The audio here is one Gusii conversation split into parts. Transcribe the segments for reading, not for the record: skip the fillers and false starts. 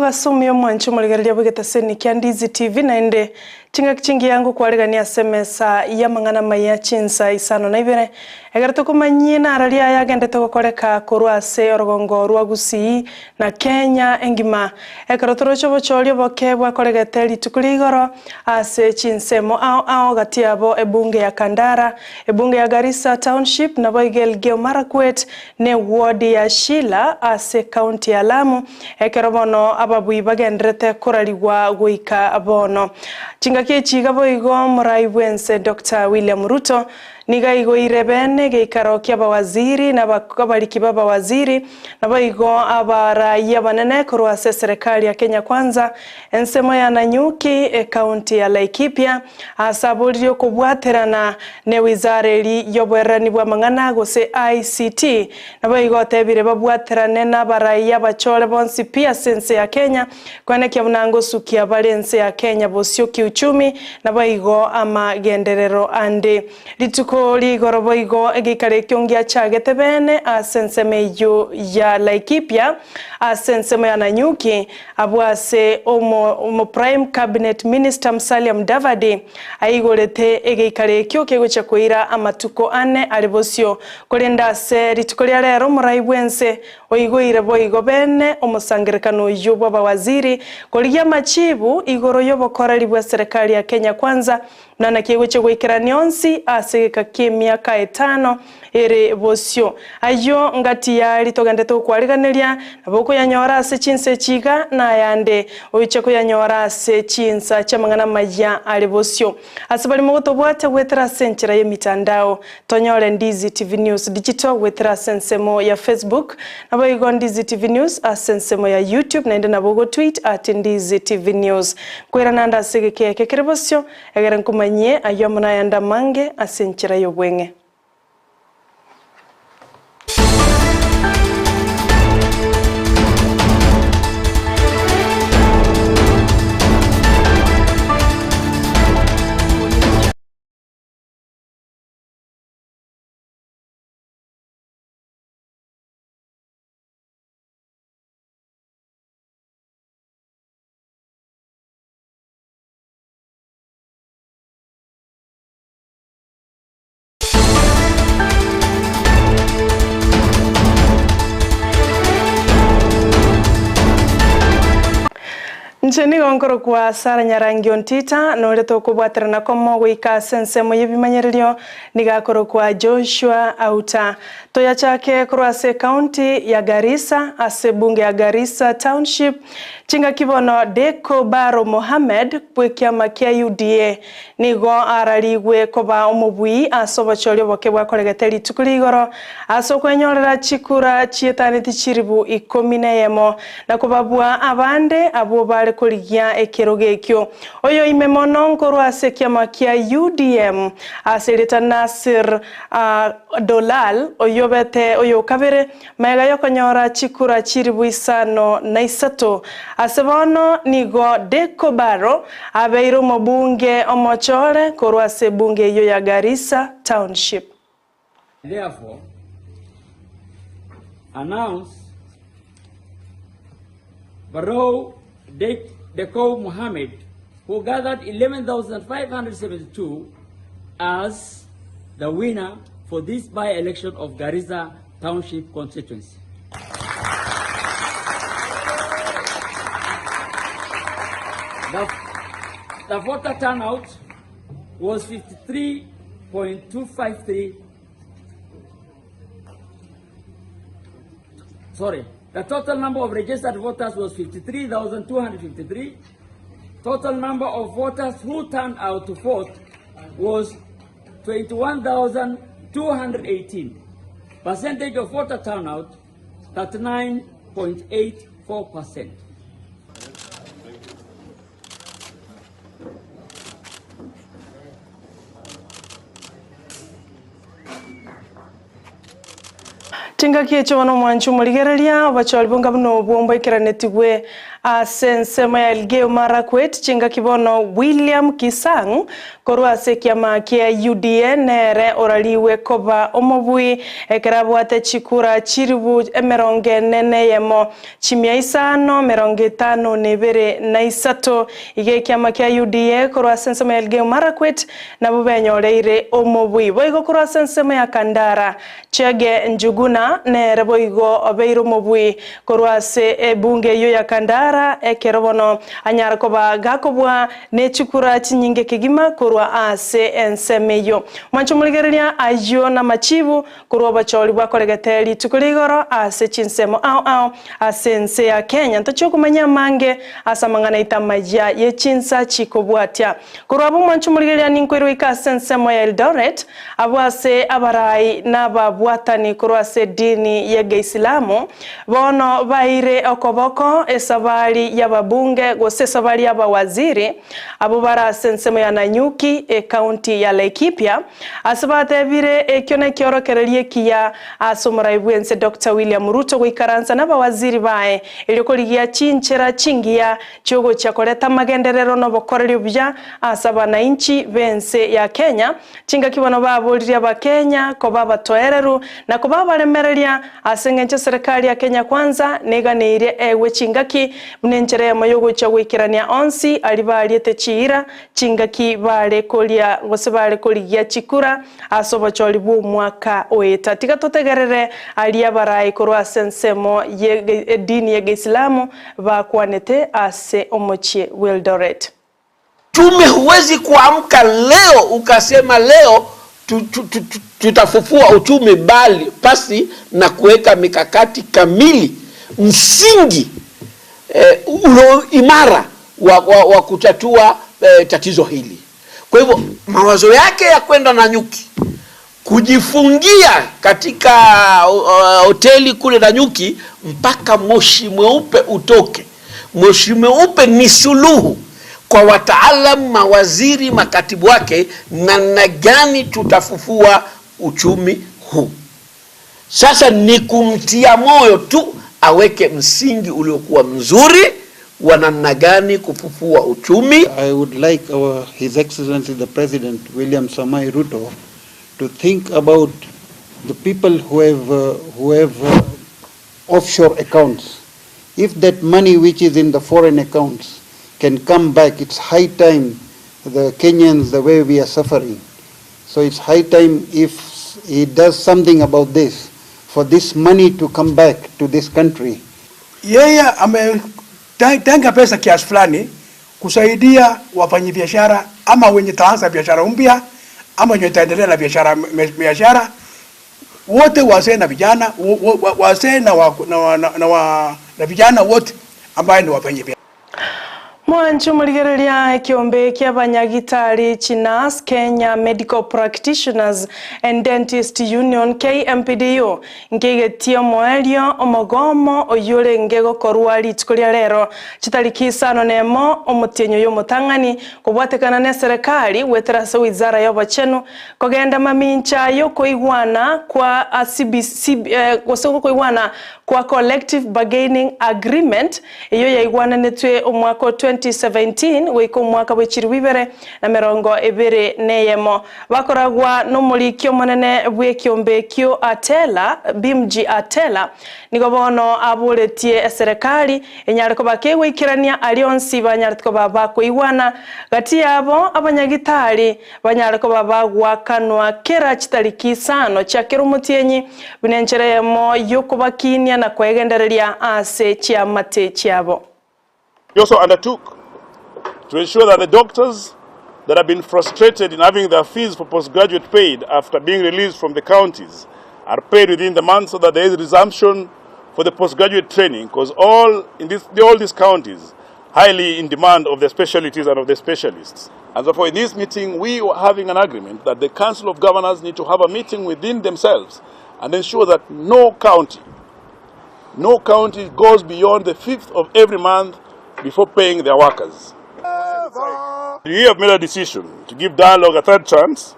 Omogaso omuya omwanche omorigereria bw'egetaseni kia Ndizi TV naende chingaki chingiya ngokwaregania ase emesa y'amang'ana amaya chinsa isano na ibere ekero tokomanyie nararia aya agendete gokoreka korwa ase orogongo rwa Gusii na Kenya engima ekero toroche obochori oboke bwakoregete rituko ria igoro ase chinsemo ao ao gati yabo ebunge ya Kandara, ebunge ya Garissa Township naboigo Elgeyo Marakwet ne ward ya Shila ase ekaunti ya Lamu, ekero bono ababui bagendererete korarigwa goika bono. Chingaki echi iga boigo morai bwense Doctor William Ruto nigo aigoire bene egeikaro ki'abawaziri na abariki b'abawaziri Naboigo abarai abanene korwa ase eserekari ya Kenya Kwanza, ensemo ya Nanyuki, ekaunti ya Laikipia, ase aboririe okobwaterana ne wizara eri y'oboererani bw'amang'ana gose ICT. Naboigo otebire babwaterane nabarai abachore bonsi pi ase ense ya Kenya koenekia buna ngosukia bare ense ya Kenya bosio kiuchumi naboigo amagenderero ande. Rituko rigoro boigo egeikaro ekio ngiachagete beene ase ensemo eyio ya Laikipia, ase ensemo ya Nanyuki, abwo ase omo Prime Cabinet Minister Musalia Mudavadi aigorete egeikaro ekio kegochia koira amatuko ane are bosio. Korende ase rituko ria rero omorai bw'ense oigoire boigo beene omosangerekano oyio bw'abawaziri korigia amachibu igoro y'obokoreri bw'eserekari ya Kenya Kwanza Na naki egochia goikerania onsi ase egeka ki'emiaka etano ere bosio. Ayio ngati y'aria togenderete gokwariganeria, nabo okoyanyora ase chinsa echi iga, na ayande oiche koyanyora ase chinsa chi'amang'ana amaya are bosio. Ase baria mogotobwatia goetera ase enchera y'emitandao, tonyore Ndizi TV News Digital goetera ase ensemo ya Facebook, Naboigo Ndizi TV News ase ensemo ya YouTube naende nabo ogotweet at Ndizi TV News. Nkoirana ande ase egeka eke kere bosio, egere nkomanyie ayio amo nayande amange ase enchera y'obweng'e. Inche nigo nkorokwa Sarah Nyarangi Ontita, na oria tokobwaterana komo goika ase ensemo y'ebimanyererio nigo akorokwa Joshua Auta. Toyachake korwa ase ecounty ya Garissa ase ebunge ya Garissa Township, chingaki bono Deko Barrow Mohammed bw'ekiama kia UDA nigo ararigwe koba omobui ase obochori oboke bwakoregete rituko ria igoro ase okwenyorera chikura chietaneti chiribu ikomi neyemo na kobabua abande abwo bare korigia ekerogo ekio. Oyo ime mono nkorwa ase ekiama kia UDM ase erieta Nassir Dolal, oyio obete oyokabere, magega y'okonyora chikura chilifu isano na isato. Ase bono nigo Deko Barrow abeire omobunge omochore korwa ase ebunge eyio ya Garissa Township. Therefore, announce Barrow Dekow Mohammed, who gathered 11,572 as the winner for this by-election of Garissa Township constituency. The, the voter turnout was 53.253 sorry the total number of registered voters was 53,253 total number of voters who turned out to vote was 21,218 percentage of voter turnout 39.84 percent Chingaki echio bono omwanchi omorigereria, obochori bonga buna obwo mboikeranetigwe. Ase ensemo ya Elgeyo Marakwet chingaki bono William Kisang korwa ase ekiama kia UDA nere orariwe koba omobui ekero abwate chikura chilifu emerongo ene neyemo chimia isano merongo etano na ebere na isato. Iga ekiama kia UDA korwa ase ensemo ya Elgeyo Marakwet nabwo benyoreire omobui. Boigo korwa ase ensemo ya Kandara Chege Njuguna nere boigo obeire omobui korwa ase ebunge eyio ya Kandara ekero bono anyare koba gakobua ne chikura chinyinge kegima korwa ase ensemo eyio. Mwanche omorigereria ayio namachibu korwa obochori bwakoregete rituko ria igoro ase chinsemo ao ao ase ense ya Kenya. Ntochie okomanya amange ase amang'ana aito amayia ye chinsa chikobwatia. Korwa abwo mwanche omorigereria ninkoirwe ika ase ensemo ya Eldoret Abwo ase abarai na ababwatani korwa ase edini y'Egeisilamu, bono baeire okoboko esabari y'ababunge gose esabari y'abawaziri, abwo bare ase ensemo ya Nanyuki, ecounty ya Laikipia, ase batebire ekio nekiorokererio ekiya ase omorai bw'ense Doctor William Ruto goikaransa nabawaziri baye erio korigia chinchera chingiya chiogochia koreta amagenderero na obokoreri obuya ase abanainchi b'ense ya Kenya. Chingaki bono baboririe Abakenya koba abatoereru na koba abaremereria ase engencho eserekari ya Kenya Kwanza neganeirie egwe chingaki buna enchera eyemo yogochia goikerania onsi aria bariete chiira chingaki bare koria gose bare korigia chikura ase obochori bw'omwaka oeta. Tiga totegerere aria abarai korwa ase ensemo ye edini y'egeisilamu bakwanete ase omochie bw'Eldoret. Uchumi huwezi kuamka leo ukasema leo tutafufua uchumi, bali pasi na kuweka mikakati kamili, msingi eh, ulo imara wa, wa, wa kutatua eh, tatizo hili. Kwa hivyo mawazo yake ya kwenda Nanyuki kujifungia katika hoteli kule Nanyuki mpaka moshi mweupe utoke. Moshi mweupe ni suluhu kwa wataalamu, mawaziri, makatibu wake, namna gani tutafufua uchumi huu. Sasa ni kumtia moyo tu aweke msingi uliokuwa mzuri wa namna gani kufufua uchumi. I would like our His Excellency the President William Samoei Ruto to think about the people who have offshore accounts. If that money which is in the foreign accounts can come back, it's high time the Kenyans, the way we are suffering. So it's high time if he does something about this, for this money to come back to this country. Yeye ametenga pesa kiasi fulani kusaidia wafanyabiashara ama wenye taanza biashara mpya ama wenye taendelea na biashara wote, wazee na vijana, wazee na vijana wote ambaye ni wafanyabiashara. Mwanchi omorigereria ekiombe kia abanyagitari Chinas Kenya Medical Practitioners and Dentist Union KMPDU nkeigetie omoerio omogomo oyio orenge gokorwa rituko ria rero chitariki isano na emo omotienyi oyo omotang'ani kobwatekana na eserekari gwetera ase wizara ya obochenu kogenda mamincha yokoigwana kwa CBC gose gokoigwana kwa collective bargaining agreement eyo yaigwananetwe omwaka 2017 goika omwaka bwa echiribu ibere na merongo ebere neyemo bakoragwa n'omoriki omonene bw'ekiombe ekio Atela Bimji Atela nigo bono aboretie eserekari enyare koba kegwaikerania aria onsi banyarete koba bakoigwana gati yabo abanyagitari banyare koba bagwakanwa kera chitariki isano chia kera omotienyi buna enchera eyemo yokobakinia na kwegendereria ase chiamate chiabo. He also undertook to ensure that the doctors that have been frustrated in having their fees for postgraduate paid after being released from the counties are paid within the month so that there is resumption for the postgraduate training, because all these counties highly in demand of the specialties and of the specialists. And therefore in this meeting we were having an agreement that the Council of Governors need to have a meeting within themselves and ensure that no county goes beyond the 5th of every month before paying their workers. We have made a decision to give dialogue a third chance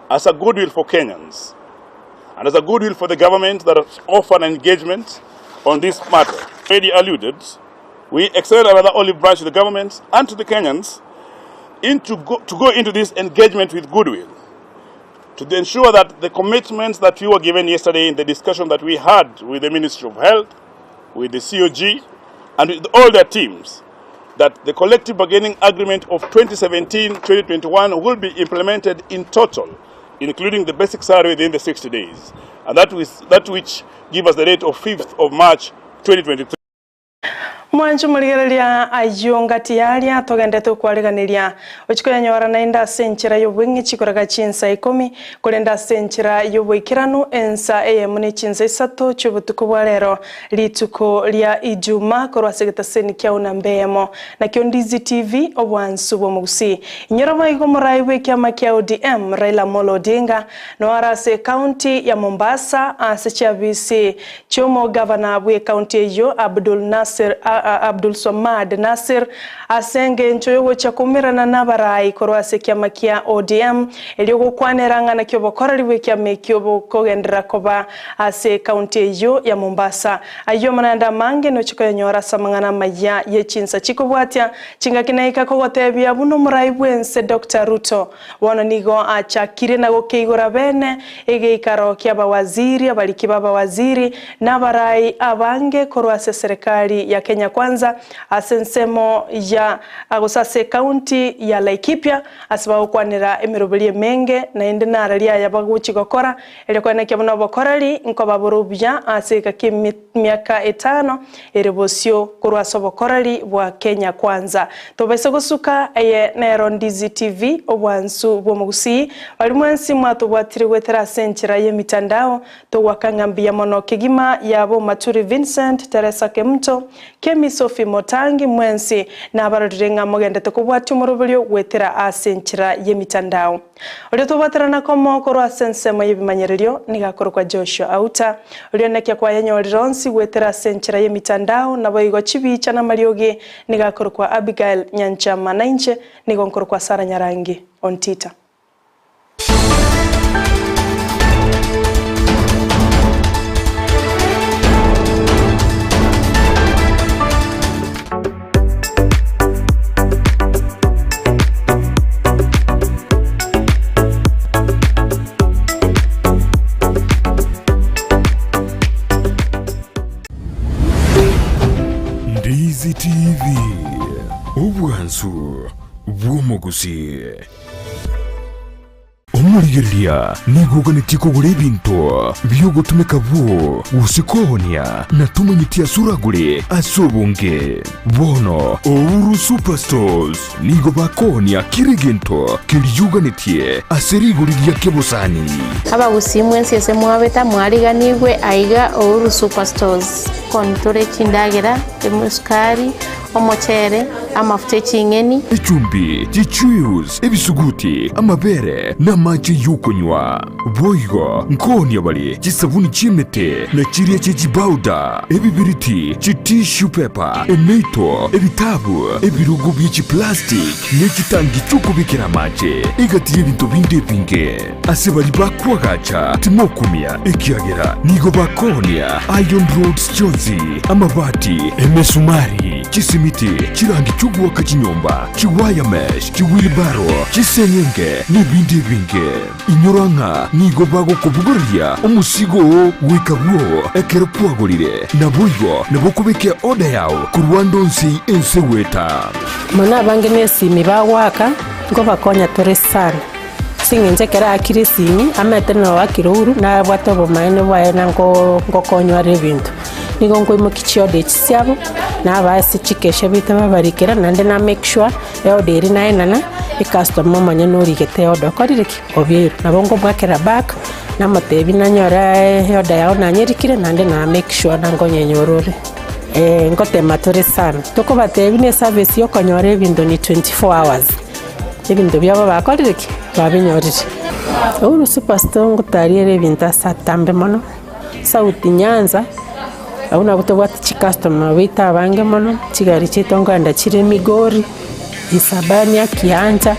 as a goodwill for Kenyans and as a goodwill for the government that has offered an engagement on this matter. Already alluded, We extend another olive branch to the government and to the Kenyans into go, to go into this engagement with goodwill, to ensure that the commitments that we were given yesterday in the discussion that we had with the Ministry of Health, with the COG, and with all their teams, that the collective bargaining agreement of 2017-2021 will be implemented in total, including the basic salary within the 60 days, and that, was, that which give us the date of 5th of March 2023. Mwanche morigereria ayio ngati yaria togendete okwariganeria, ochie koyanyora naende ase enchera y'obweng'e chikoreka chinsa ikomi, korende ase enchera y'oboikeranu ensa eyemo ne chinsa isato chi'obotuko bwa rero, rituko ria Ijumaa, korwa ase egetaseni kia Unamba eyemo. Nakio Ndizi TV, obwansu bw'omogusii. Inyora boigo omorai bw'ekiama kia ODM, Raila Amolo Odinga, noare ase ecounty ya Mombasa ase chiabisi chi'omogavana bw'ecounty eyio Abdul Nasir Abdul Swamad Nasir ase engencho y'ogochia koumerana nabarai korwa ase ekiama kia ODM erio gokwanera ng'a naki obokoreri bw'ekiama ekio bokogenderera koba ase ecounty eyio ya Mombasa. Ayio naende amange nochie koyanyora ase amang'ana amaya ye chinsa chikobwatia chingaki naika kogotebia buna omorai bw'ense Doctor Ruto Bono nigo achakire na gokeigora bene egeikaro ki'abawaziri, abariki b'abawaziri, na abarai abange korwa ase eserekari ya Kenya Kwanza ase ensemo ya gose ase ecounty ya Laikipia ase bagokwanera emeroberi emenge naende nararia aya bagochi gokora erio koenekia buna obokoreri nkoba bore obuya ase egeka ki'emiaka etano ere bosio korwa ase obokoreri bwa Kenya Kwanza. Tobaisa gosuka, eye nero Ndizi TV, obwansu bw'omogusii. Baria mwensi mwatobwatire goetera ase enchera y'emitandao, togoaka ng'a mbuya mono kegima yabo Maturi Vincent, Teresa Kemunto, Kemi Sophie Motangi mwensi nabarorire ng'a mogendete kobwatia omoroberio goetera ase enchera y'emitandao. Oria tobwaterana komo korwa ase ensemo y'ebimanyererio nigo akorokwa Joshua Auta. Oria onekia kwayanyorire onsi goetera ase enchera y'emitandao naboigo chibicha na amariogi nigo akorokwa Abigail Nyanchama na inche nigo nkorokwa Sarah Nyarangi Ontita. Ndizi TV, obwansu bw'omogusii. Omorigereria nigo oganetie kogora ebinto bi'ogotumeka bwoo gose koonia, na tomanyeti ase oragore ase obonge. Bono Ouru Superstores nigo bakoonia kera egento keria oganetie ase rigori ria kebosani. Abagusii mwensi ase mwabete mwariganigwe aiga Ouru Superstores. Kontore chindagera, esukari, Omochere, amafuta e ching'eni. Echumbi, chichuius, ebisuguti, amabere, na amache y'okonywa. Boigo nkoonia bare chisabuni chi'emete, na chiria chie chibauda, ebibiriti, chitissue paper, emeito, ebitabu, ebirogo bie chiplastic, ne chitangi chi'okobekera amache, egati y'ebinto binde ebinge. Ase baria bakoagacha timokumia, ekiagera nigo bakoonia iron rods chionsi, amabati, emesumari, chisimiti, chirangi chi'ogoaka chinyomba, chiwire mesh, chiwheelbarrow, chiseng'enge, nebinde ebinge. Inyora ng'a nigo bagokobogoreria omosigo oo goika bwoo ekero kwagorire, naboigo nabo okobeka eorder yao korwa ande onsi ense goeta. Mono abange nesimi bagoaka, nkobakonya tore sana. Ase eng'encho ekero aakire esimi, amaete na oakire ouru, nabwate obomaene bwaye na nko nkokonywa are ebinto. Nigo nkoimokia chiorder echi chiabo, nabaa ase chikesha baito babarikera, naende na make sure, eorder eria naenana, ecustomer omonyene origete eorder okorire ki? Obeirwe. Nabo nkomoakera back, namotebia nanyora eorder yago nanyerikire, naende na make sure na nkonyenyora ore. Ngotema tore sana, tokobatebia na eservice ya okonyora ebinto ni 24 hours. Ebinto biabo bakorire ki? Babinyorire. Uhuru Superstore ngotariere ebinto ase atambe mono, South Nyanza, abwo nabwo tobwate chicustomer baito abange mono, chigari chiaito nkoenda chire Migori, Isabania, Kiancha,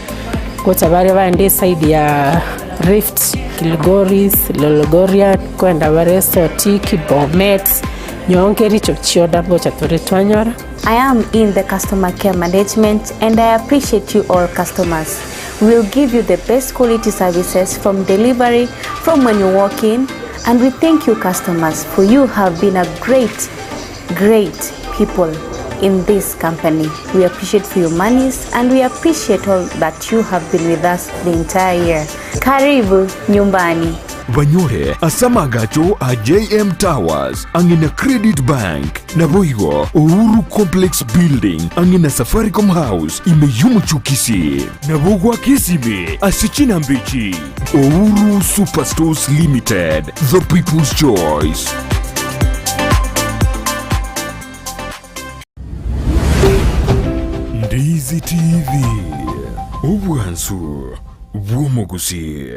gocha bare baende eside ya Rift, Kilgoris, Lologorian, nkoenda bare Sotik, Bomet, nyonka ericho chioda ngocha tore twanyora. I am in the customer care management and I appreciate you all customers. We will give you the best quality services from delivery, from when you walk in, and we thank you customers for you have been a great, great people in this company. We appreciate for your monies and we appreciate all that you have been with us the entire year. Karibu nyumbani. Banyore ase amagacho a JM Towers ang'e na Credit Bank, naboigo Uhuru Complex Building ang'e na Safaricom House ime y'omochie o Kisii. Nabo goaka esimi ase chinamba echi. Uhuru Superstores Limited, the people's choice. Ndizi TV, obwansu bw'omogusii.